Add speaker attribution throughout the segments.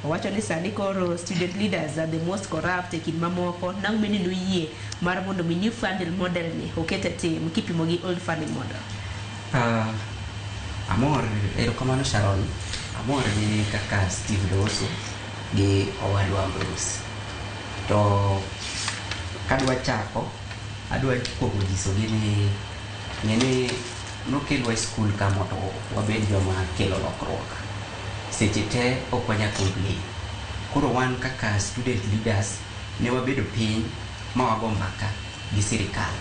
Speaker 1: Owacho ni sani koro student leaders are the most corrupt e kind mamoko. Nang' meni noyie mar mondo mi new funding model ni oket e tim kipimo gi old funding model.
Speaker 2: Amor, erokamano Sharon. Amor gi kaka Steve loso gi owadwa Ambrose. To kadwa chako, adwa kuongo nyisogi ni ng'eni nokelwa e skul ka mondo wabed joma kelo lokruok. Seche te ok wanyal complain. Koro wan kaka student leaders ne wabedo piny ma wago mbaka gi sirikal.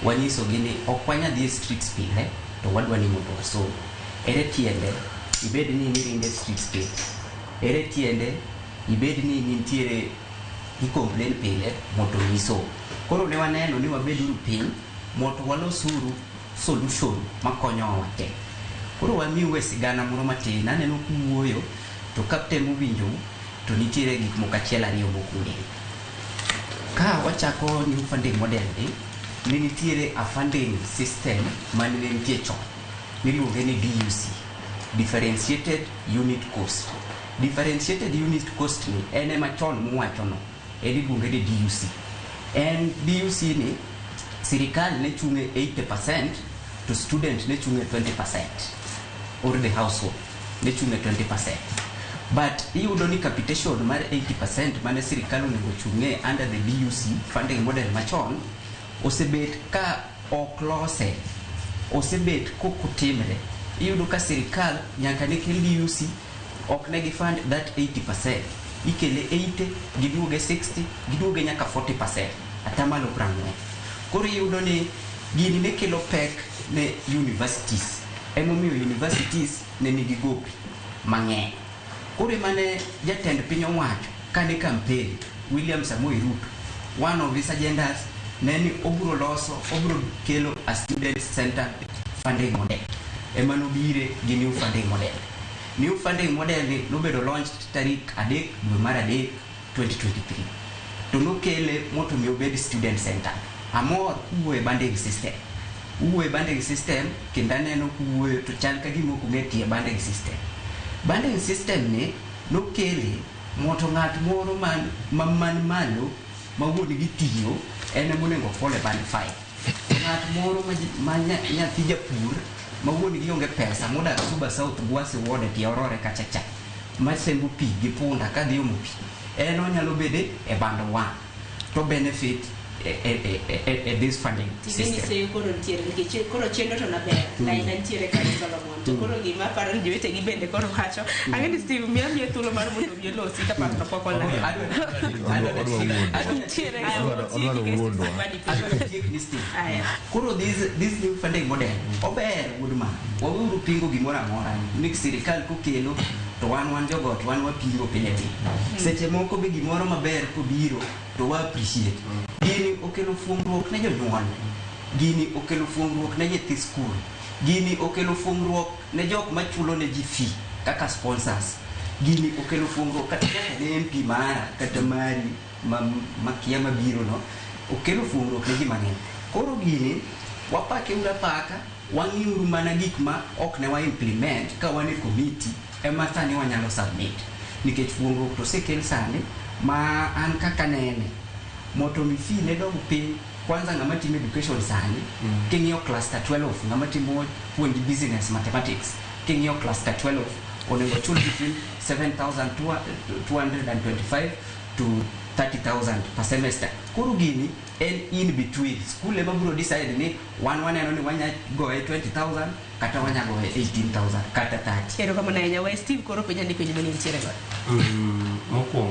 Speaker 2: Wanyisogi ni ok wanyal dhi e streets pile to wadwa ni mondo wasom. Ere tiende ibed ni nirindo e streets pile? Ere tiende ibed ni nitiere i complain pile mondo isom? Koro ne waneno ni wabeduru piny mondo walosuru solution makonyowa wate. Koro wamiu e sigana moro matin, aneno kuwuoyo to katemo winjou to nitiere gik moko achiel ariyo mok ung'eyo. Ka wachako new funding model ni, ne nitiere a funding system mane nitie chon miluonge ni DUC, Differentiated Unit Cost. Differentiated Unit Cost ni en ema chon muwachono, en iluonge ni DUC. En DUC ni sirikal ne chung' e 80% to student ne chung' e 20% or the household ne chung' e 20%. But iyudo ni capitation mar 80% mane sirikal onego chung'e under the DUC funding model machon osebet ka ok lose, osebet kokotimre. Iyudo ka sirikal nyaka ne kel DUC ok ne gi fund that 80%. Ikele 80, giduoge 60, giduoge nyaka 40%, atamalo 40. Koro iyudo ni gini ne kelo pek ne universities. Emomiyo universities ne nigi gope mang'eny. Koro emane jatend piny owacho kane campaign William Samoei Ruto, one of his agendas ne ni obiro loso, obiro kelo a student center funding model. Ema nobire gi new funding model. New funding model ni nobedo launched tarik 3 dwe mar 3 2023. To nokele mondo mi obed student center. Amor kuwuoyo e banding system. Uwuoyo e banding system kendo aneno kuwuoyo to chal ka gima ok ung'e tie banding system. Banding system ni nokele mondo ng'at moro man, ma man malo ma wuon gi tiyo en ema onego fall e band 5. Ng'at moro ma, ma nyathi japur ma wuon gi onge pesa modak Suba South Gwasi Ward e tie Orore kacha cha masembo pi gi punda kadhi omo pi en onyalo bede e band 1 to benefit e this funding
Speaker 1: Ting'eni
Speaker 2: system.
Speaker 1: Seyo koro nitiere nikech koro chenro to naber. Laina nitiere kar Solomon. To koro gima aparo ni jowetegi bende koro wacho. Ang'e ni Steve miya miya thuolo mar mondo obi olosi ka paro to pok olal.
Speaker 3: Odwa wuondo.
Speaker 1: Nitiere.
Speaker 3: Odwaro wuondwa.
Speaker 2: Adwa tiek ni Steve.
Speaker 1: Aya.
Speaker 2: Koro this new funding model ober wuod ma waweuru pingo gimoro amora ni sirikal kokelo to wan jogot wan wapingo pile pile. Seche moko be gimoro maber kobiro to wa appreciate. Gini okelo fuongruok ne jonyuol. Gini okelo fuongruok ne nyithi skul. Gini okelo fuongruok ne jok machulo ne ji fee kaka sponsors. Gini okelo fuongruok kata nyaka ne MP mara kata mari ma makia mabiro no okelo fuongruok ne ji mang'eny. Koro gini wapake uru apaka, wang'iuru mana gik ma ok ne wa implement ka wan e committee ema sani wanyalo submit. Nikech fuongruok to osekel sani ma an kaka nene mondo mi fee ne dog piny kwanza ng'ama timo education sani king'iyo cluster 12 ng'ama timo puonj business mathematics king'iyo cluster 12 onego chul between 7225 to 30,000 per semester. Koro gini en in between. School ema biro decide ni wan waneno ni wanya goye 20,000 kata wanya goye 18,000 kata 30.
Speaker 1: Erokamano ahinya. We Steve koro penja ni penjo mane nitiere godo.
Speaker 4: Mokwongo